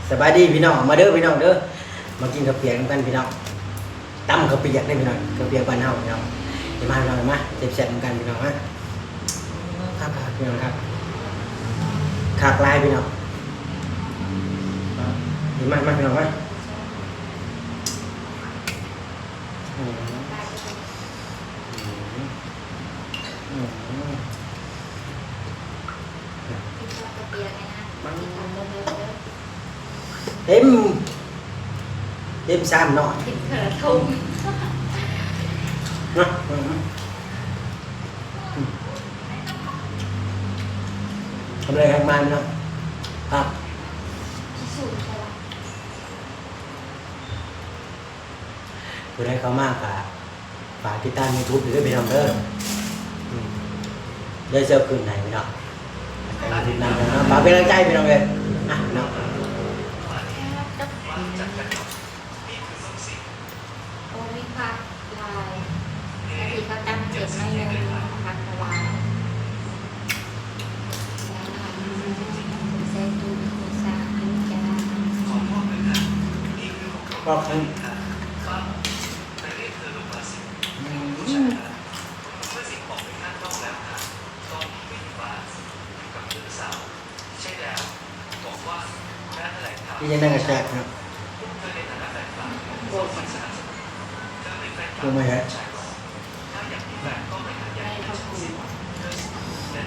ສະບາຍດີພີ່ນ້ອງ ມາເດີພີ່ນ້ອງເດີ ມາກິນເຂົ້າປຽກນຳກັນພີ່ນ້ອງ ຕຳເຂົ້າປຽກເດີພີ່ນ້ອງ ເຂົ້າປຽກບ້ານເຮົາພີ່ນ້ອງ ມາພີ່ນ້ອງ ມາແຊບໆນຳກັນພີ່ນ້ອງ ມາ ຄັກໆພີ່ນ້ອງ ຄັກ ຄັກຫຼາຍພີ່ນ້ອງ ມາ ມາພີ່ນ້ອງ ມາ ອືມ ອືມ ອືມ ກິນເຂົ້າປຽກແນ່ນະ ກິນເຂົ້າປຽກເດີ ເຕັມ ເຕັມຊາມໜ້ອຍ ກິນເທື່ອລະຖົງ ນະ ອືມ ອືມ ກຳລັງຮັກມາເນາະ ຄັກ ຊິສູງໃສ່ລະ ຜູ້ໃດເຂົ້າມາກະຝາກຕິດຕາມຢູທູບເດີພີ່ນ້ອງເດີ ອືມ ເດີຊິເອົາຂຶ້ນໃຫ້ພີ່ນ້ອງ ຝາກເປັນກຳລັງໃຈພີ່ນ້ອງເອີຍ ອ່ະເນາະ ໂອ້ ມີຜັກຫຼາຍ ອັນນີ້ເຂົາຕຳເຜັດໜ້ອຍໜຶ່ງ ຜັກຫຼາຍ ໃສ່ຕູ້ ໃສ່ຕູ້ຊາ ກິນຈ້າ ຂອບຄຸນ ອືມ ກິນຈັ່ງໃດກໍແຊບເນາະ ບໍ່ ບໍ່ແມ່ນ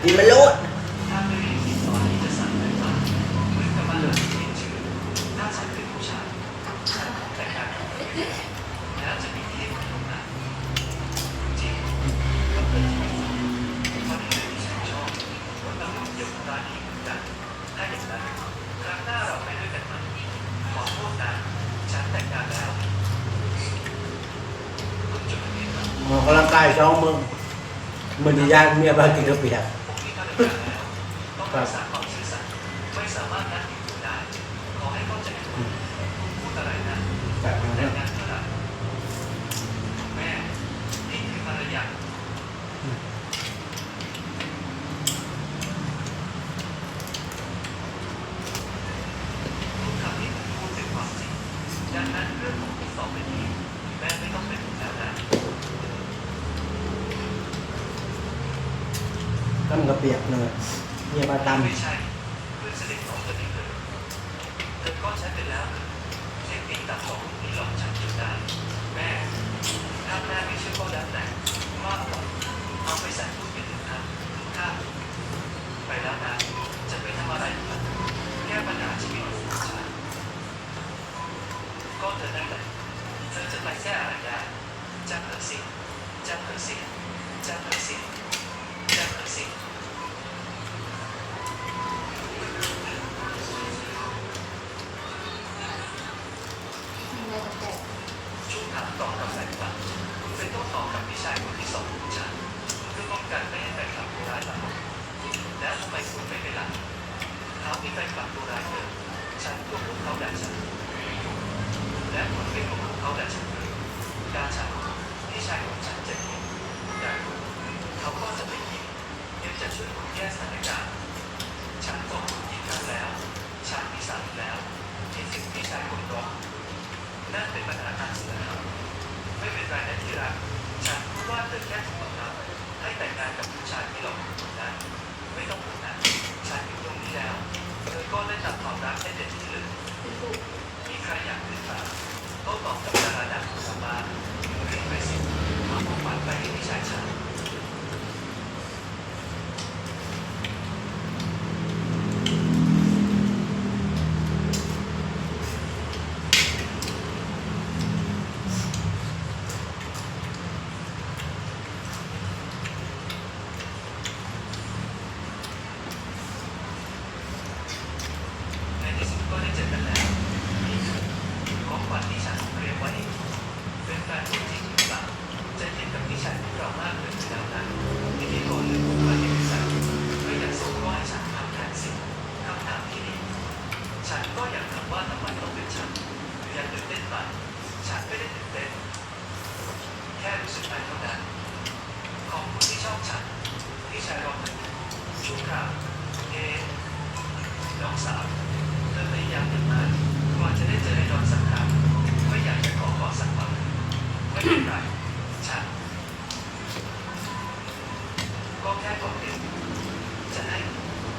ກິນມັນໂລດ ອືມ ອອກກຳລັງກາຍສອງມື້ ມື້ນີ້ຢ້ານເມຍພາກິນເຂົ້າປຽກ ຄັບ ອືມ ແຊບເນາະ ອືມ ຕຳເຂົ້າປຽກເນາະ ເມຍພາຕຳ ເອີ ເທກນິກຕັດຕໍ່ລູກນີ້ຫຼອກ ສັງເກດໄດ້. ແມ່ ຖ້າແม่ໄມ່ເຊື່ອກໍແລ້ວແຕ່ ວ່າອະໄລ ເອົາໄປໃສ່ຕູ້ເຢັນເຖິງຂັ້ນ ຂ້າ ໄປແລ້ວນະ ຈະໄປທຳອະໄລ ແກ້ບັນຫາຊີວິດຂອງສັນ ກໍເທື່ອນັ້ນແຫຼະ ເທີຈະໄປແກ້ອະໄລໄດ້. ຈາກເພີຊິ ຈາກເພີຊິ ຈາກເພີຊິ ຈາກເພີຊິ. ຊ່ວງຖາມຕອບກັບແຟນຄົບ ເປັນຕົ້ນຕໍ່ກັບພີ່ຊາຍຄົນທີສອງຂອງສັນ ເພື່ອປ້ອງກັນໄມ່ໃຫ້ແຟນຄົບໂຫດຮ້າຍຕາມ. ແລ້ວທຳໄມຄຸນໄມ່ໄປລະ? ຫາກມີແຟນຄົບໂຫດຮ້າຍເກີນ, ສັນກົວພວກເຂົາດ່າສັນ. ແລ້ວຄຸນໄປໂຫດພວກເຂົາດ່າສັນເກີນ, ດ່າສັນ, ພີ່ຊາຍຂອງສັນເຈັບປົວ, ເຂົາກໍຈະໄປກິນ. ຍັງຈະຊ່ວຍຄຸນແກ້ສະຖານະການ. ສັນບອກຄຸນກີ້ຄັ້ງແລ້ວ, ສັນມີສາມີແລ້ວ, ຄິດເຖິງພີ່ຊາຍຄົນກ່ອນ. ນັ້ນເປັນບັນຫາທາງສິນລະທຳ. ໄມ່ເປັນໄລນະທີ່ລັກ, ສັນຮູ້ວ່າເທີແຄ່ຖືກບັງຄັບໃຫ້ແຕ່ງງານກັບຜູ້ຊາຍທີ່ຫຼອກເທີນັ້ນ. ໄມ່ຕ້ອງຫ່ວງນະ, ສັນຢູ່ຕົງນີ້ແລ້ວ. ເທີກໍໄດ້ຕັດຄວາມລັບໃຫ້ເຕັມທີ່ເລີຍ. ມີໃຄຢາກຂຶ້ນມາ ໂຕ້ຕອບກັບດາລາດັງຂອງຊາວບ້ານ. ຣີບໄປຊິ, ເອົາຂອງຂວັນໄປໃຫ້ພີ່ຊາຍສັນ. ໃນທີ່ສຸດກໍໄດ້ເຈີກັນແລ້ວ. ນີ້ຄືຂອງຂວັນທີ່ສັນຕຣຽມໄວ້ໃຫ້ຄຸນ. ເປັນແຟນຕົວຈິງຫຼືເປົ່າ? ຈະເຢັນກັບພີ່ຊາຍຂອງເຮົາມາກ ก็แค่กดเดียว จะให้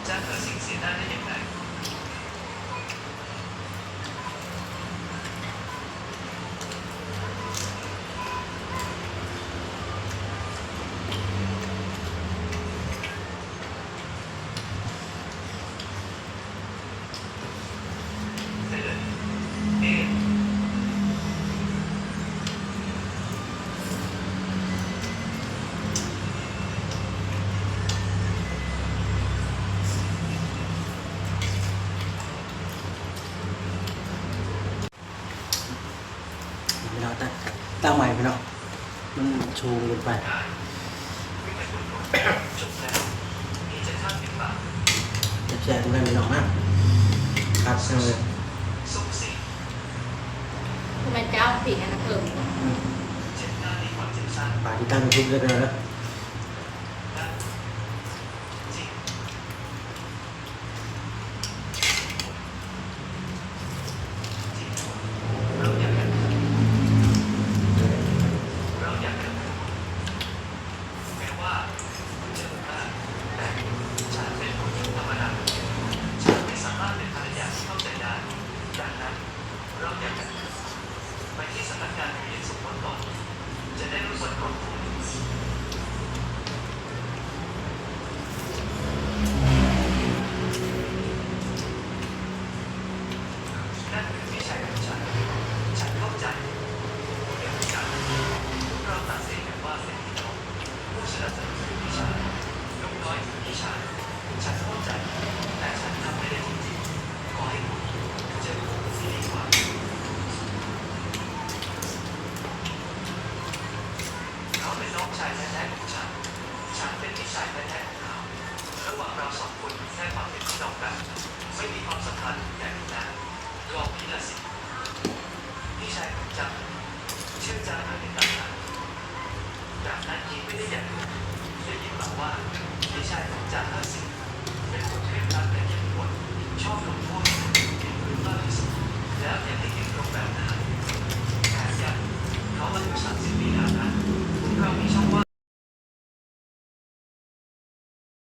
จะเผลอสิ่งเสียหน้าได้ยังไง พี่น้อง ตั้ง ตั้งใหม่พี่น้อง มันสูงเกินไป แซ่บๆ เหมือนกันพี่น้องนะ คักจังเลย ทำไมเจ้าผิดอันนั้นเพิ่ม อืม ปลาที่ตั้งทุกเรื่องเลยนะ ไปที่สำนักงานทะเบียนสมรสก่อน จะได้รู้ผลของคุณ นั่นคือพี่ชายของฉัน ฉันเข้าใจ คุณเป็นผู้ชาย พวกเราตัดสินกันว่าเป็นพี่น้อง ผู้สนับสนุนคือพี่ชาย ลูกน้อยคือพี่ชาย ฉันเข้าใจ แต่ฉันทำไม่ได้จริงๆ ขอให้คุณเจอผู้ที่ดีกว่า เขาเป็นน้องชายแท้ๆ ของฉัน ฉันเป็นพี่ชายแท้ๆ ของเขา ระหว่างเราสองคนมีแค่ความเป็นพี่น้องกัน ไม่มีความสัมพันธ์ใหญ่โตนะ ลองคิดละสิ พี่ชายของจัง ชื่อจางหรือเป็นตำนาน แบบนั้นคิดไม่ได้อย่างอื่น ได้ยินมาว่าพี่ชายของจางห้าสิบเป็นคนเคร่งครัดและเข้ม